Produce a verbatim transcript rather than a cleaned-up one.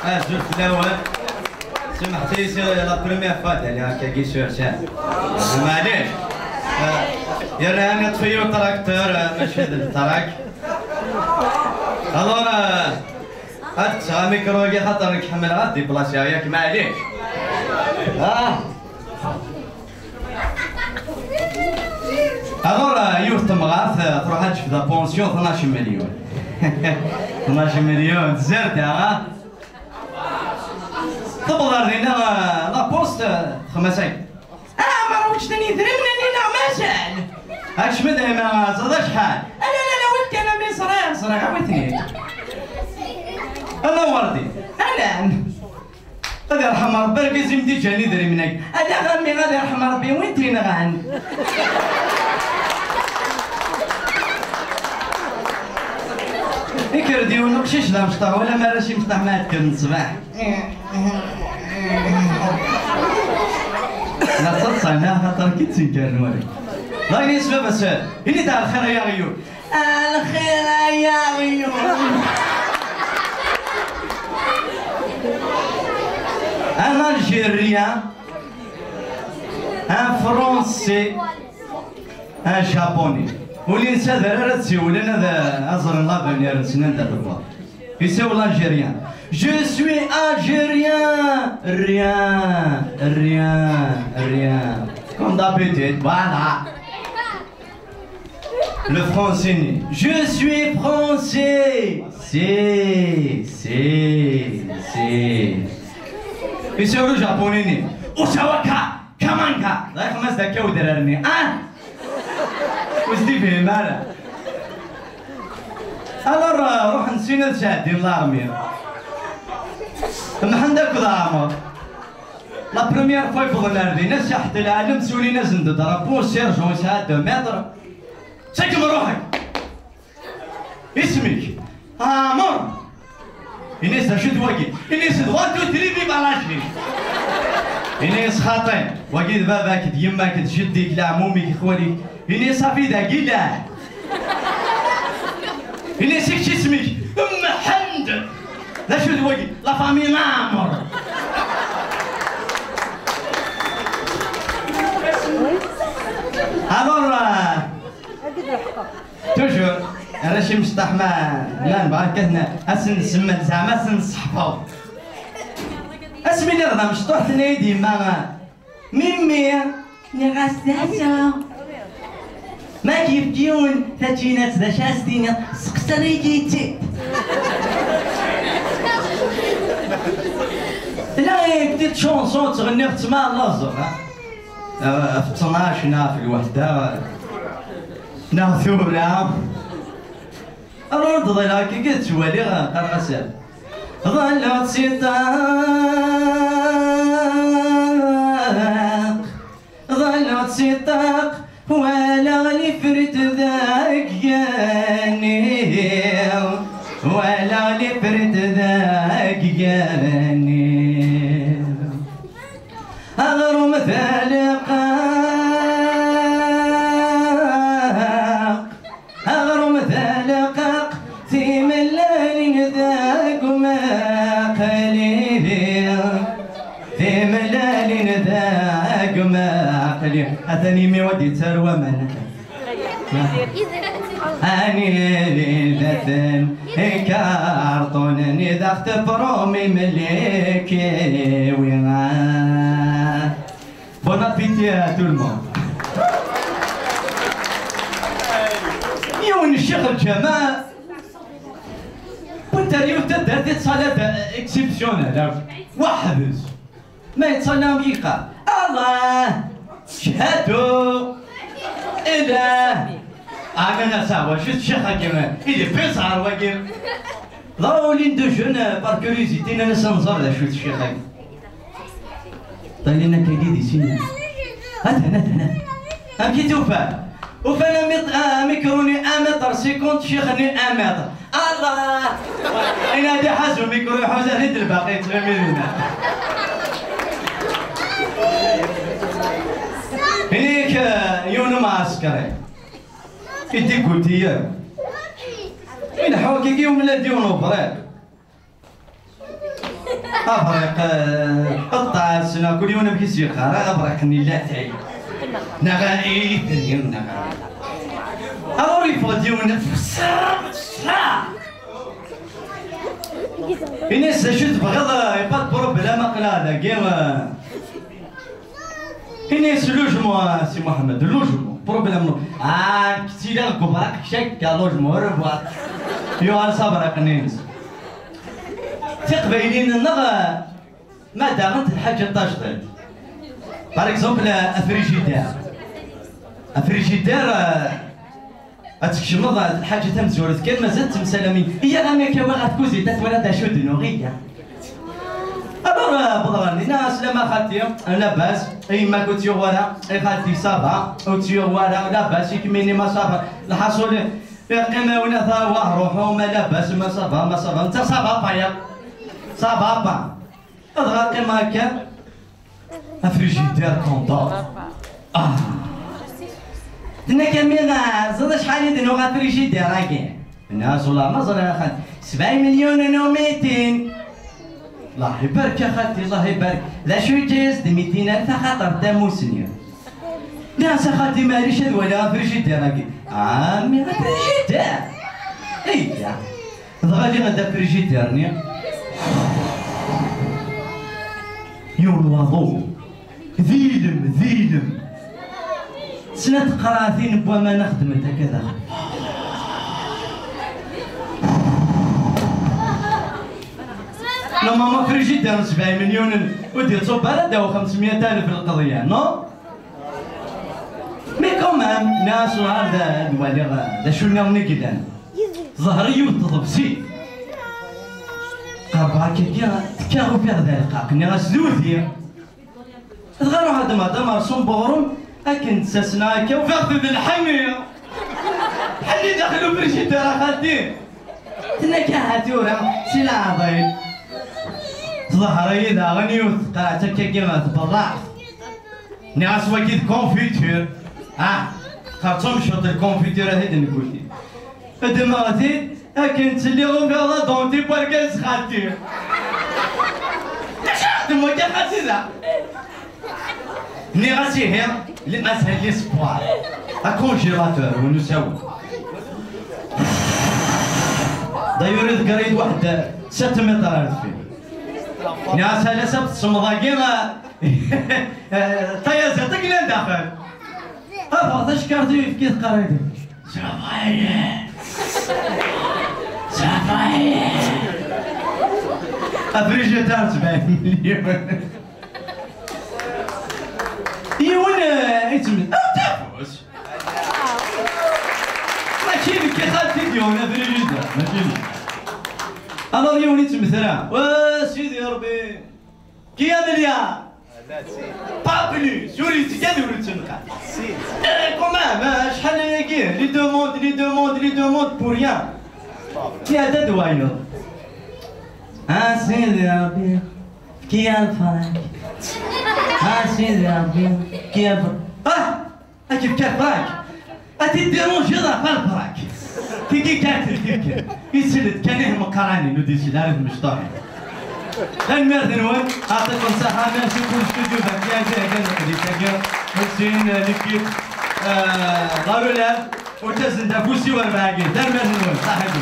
Azul fell-awen. Semḥet-iyi, c'est la première fois d-aliɣ akkagi sur scène. Maɛlic. Ah, yerna yeṭṭef-iyi utracteur, ah, mačči d ltrak. Alors, ah, ad kkseɣ amikru-agi xaṭer nekk ḥemmleɣ ad déplaciɣ, yak maɛlic. Ah. Alors, ah, yiwet temɣart, ah, tṛuḥ ad tecfed la pension tnac million. Tnac million, tzerda, ah. Tewweḍ ar dinna, ah, la poste, ah, texmas-agi. Ah, ma weǧden yidrimen-nni neɣ mazal? Akcem-d ay ma ẓriɣ acḥal. Ala, ala, ala, win kan a mi ẓriɣ, ẓriɣ, awi-ten-id. Ala Werdi, alan. Ad irḥem Ṛebbi argaz i m-d-iǧǧan idrimen-agi. Ala a mmi, ad irḥem Ṛebbi win t-inɣan. Ikker-d yiwen uqcic d amecṭuḥ, wala ma ara s-imecṭuḥ ma ad kkren ṣṣbeḥ. La ttaḍsan, axaṭer ki d-tenkar nwali. D ayen yes baba-s, ini-d ar lxir ay aɣyul. Ar lxir ay aɣyul. Un Algérien, un Français, un Japonais. Ur yensa d ara ad siwlen ad, ad ẓren l'avenir-nsen anda tewweḍ. Yessawel Algérien. Je suis Algérien. Rien, rien, rien. Comme d'habitude, voilà. Le Français-nni. Je suis Français. Si, si, si. Yessawel Ujapuni-nni. Osawaka, Kamanga. Ḍayxem-as-d akka udrar-nni. Ah! Ur s-d-ifhim ara. Alors, euh, ruḥen sin ad sɛeddin l'armée. Mḥend akked Ɛmer. La première fois yewwḍen ar din, asiḥet lɛalem, sulin-asen-d drapeau, sergent yesɛa deux mètres. Sakem ruḥek! Isem-ik? Ɛmer! Ini-as d acu-t wagi? Ini-as d one, two, three, viva l'Algérie! Ini-as xaṭi, wagi d baba-k, d yemma-k, d jeddi-k, leɛmum-ik, xwali-k. Ini-as safi dagi la. Ini-as i kečč isem-ik? Mḥend! D acu d wagi? La famille Ɛmer! Alors, euh, toujours, arrac imecṭaḥ ma, ma nebɣa kan ad sen-nsemmal, zeɛma ad sen-nseḥfeḍ. Asmi nniḍen amecṭuḥ, tenna-yi-d yemma, Mimi, nniɣ-as d acu? Ma k-yefk yiwen tačinat d acu as-tiniḍ, seqser-iyi-tt-id. Tella une petite chanson ttɣenniɣ-tt ma lluẓeɣ, ha? Ɣef ttnac neɣ ɣef lweḥda neɣ tura. Aru d-ḍileɣ akka i d-ttwaliɣ, qqareɣ-as. Ḍalleɣ si ṭṭaq, ḍalleɣ si ṭṭaq, walaɣ lifret deg yigenni, walaɣ lifret deg yigenni. Aɣrum d aleqqaq, aɣrum d aleqqaq, timellalin deg umaqli, timellalin deg umaqli. Atan imi wa d-yettaru waman. Aniridaten ikarṭunen i d aɣ-teprum imliki wi. Bon appétit à tout le monde. Yiwen ccix lǧameɛ, wwin-t ar yiwet taddart, yettṣalla-d exceptionnel, weḥd-s. Ma yettṣalla amek yeqqar? Allah! Cchadu! Ilah! Amen a sawa, juste ccix-agi, il est bizarre wagi. Là, au ligne de jeûne, euh, par curiosité, nnan-as ad nẓer d acu-t ccix-agi. Ṭalin akkagi di sin. Atan, atan, atan. Amek i t-ufan? Ufan ami-, a-, amikruni un mètre cinquante, ccix-nni un mètre. Allah! Ayen ad iḥaz umikru iḥuza-t-id lbaqi yettɣimi dinna. Ini-k, eh, yiwen umɛaskri i d-iguti-yan. Ileḥḥu akkagi umlal d yiwen ubriq. Abriq, eh, ṭṭas, neɣ kul yiwen amek i s-yeqqar, abriq-nni n latay. Neɣ i tednin, neɣ. Alors yeffeɣ-d yiwen, fṣa, fṣa. Ini-as, d acu tebɣiḍ, eh, pas de problème, aql-aɣ dagi, eh. Ini-as, logement, a Si Muḥemmed, logement, problème, lo-, ah, ttiliɣ deg ubraq, kečč akka, logement, au revoir. Yuɣal s abraq-nni-ines. Tiqbayliyin-nneɣ, eh, ma daɣent lḥaǧa tajdiṭ. Par exemple, eh, afrijider. Afrijider, eh, Ad tkecmeḍ, eh, lḥaǧa tamezwarut kan, mazal temsalamin. Iyya, am akka, wa ɣer tkuzint, ad twaliḍ d acu d-nuɣ, iyya. Alors, eh, wwḍeɣ ɣer dinna, aslama xalti, labas, i yemma-k ur tt-yuɣ wara, i xalti, ça va, ur tt-yuɣ wara, labas, i kemmini, ma ça va. Lḥaṣul, iqqim awin ata, wah, ruḥu, ma labas, ma ça va, ma ça va. Netta, ça va pas, ya. Ça va pas. Dɣa qqimeɣ akka, afrijider kontor. Ah. Tenna-k a mmi, ẓriḍ acḥal i d-nuɣ afrijider-agi? Nniɣ-as, والله ma ẓriɣ a xalti. سبع مليون وميتين. الله يبارك يا خالتي، الله يبارك. D acu yeǧǧa-yas-d mitin alef axaṭer tamusni? Nniɣ-as a xalti, maɛlic ad waliɣ afrijider-agi. A mmi, afrijider! Iyya. Dɣa liɣ-d afrijider-nni. Yiwen waḍu. D ilem, d ilem. Snat teqraɛtin n waman a xedment akka daxel. Normalement, frigidaire n sebɛin milyunen ur d-yettṣubb ara ddaw xemsemya alef lqeḍyan, non? Mais quand même, nniɣ-as, ur ɛad ad waliɣ d acu nniḍen i yellan. Ẓẓher-iw teḍbes-it. Qerbeɣ akkagi, tekka ufiɣ d arqaq. Nniɣ-as, d udi. Dɣa ruḥeɣ d madam ar ṣumb uɣrum, akken d-sasneɣ akka, ufiɣ-t d lḥenni. Lḥenni daxel ufrijider a xalti. Tenna-k, aha tura, si leɛḍil. Teḍher-iyi daɣen yiwet teqreɛt akkagi tberraɛt. Nniɣ-as, wagi d confiture. Ah, xerṣum ciṭ lconfiture ahi d-nkuti. Ddmeɣ-t-id akken ttliɣ ufiɣ d adonti n wergaz xalti. D acu ara xedmeɣ akka xalti da? Nniɣ-as, ihi, li-, mazal l'espoir. Acongélateur, win usawen. D'ailleurs, iḍegger-iyi-d waḥed sept mètres ar deffir. Nniɣ-as, ala s ad tsemmeḍ-agi, eh, eh, tayaziḍt i yellan daxel. Afeɣ tacekkart-iw, yefk-it qerrib. Ça va aller. Ça va aller. Afrijider sebɛin milyun. Yiwen, eh, yettmettat. Ah, tafus. Mačči nekk i xalti d-yuɣen afrijider, mačči nekk. Alors yiwen yettmettat. Wa Sidi Ṛebbi. Qui a milliard? Pas plus. Ur yetteg ad ur yettenqal. Eh, quand même, eh, acḥal ayagi, les demandes, les demandes, les demandes pour rien. Tiɛdad wayeḍ. Ah, Sidi Ṛebbi, efk-iyi lferḥ. Ah, Sidi Ṛebbi, efk-iyi lferḥ. Ah! Ad k-fkeɣ lferḥ. Ad t-id-tirunjiḍ ɣef lferḥ. Tigi kan telkifkif. Isel-d kan ih meqqranin, ur d-isel ara d mecṭuḥin. Tanemmirt-nwen, aɛṭikum ṣṣeḥḥa, merci pour le studio Bakia, Zahra, Xdicagi, Hussein, l'équipe, euh, la relève, utazen-d afus i werbaɛgin. Tanemmirt-nwen, ṣaḥibi.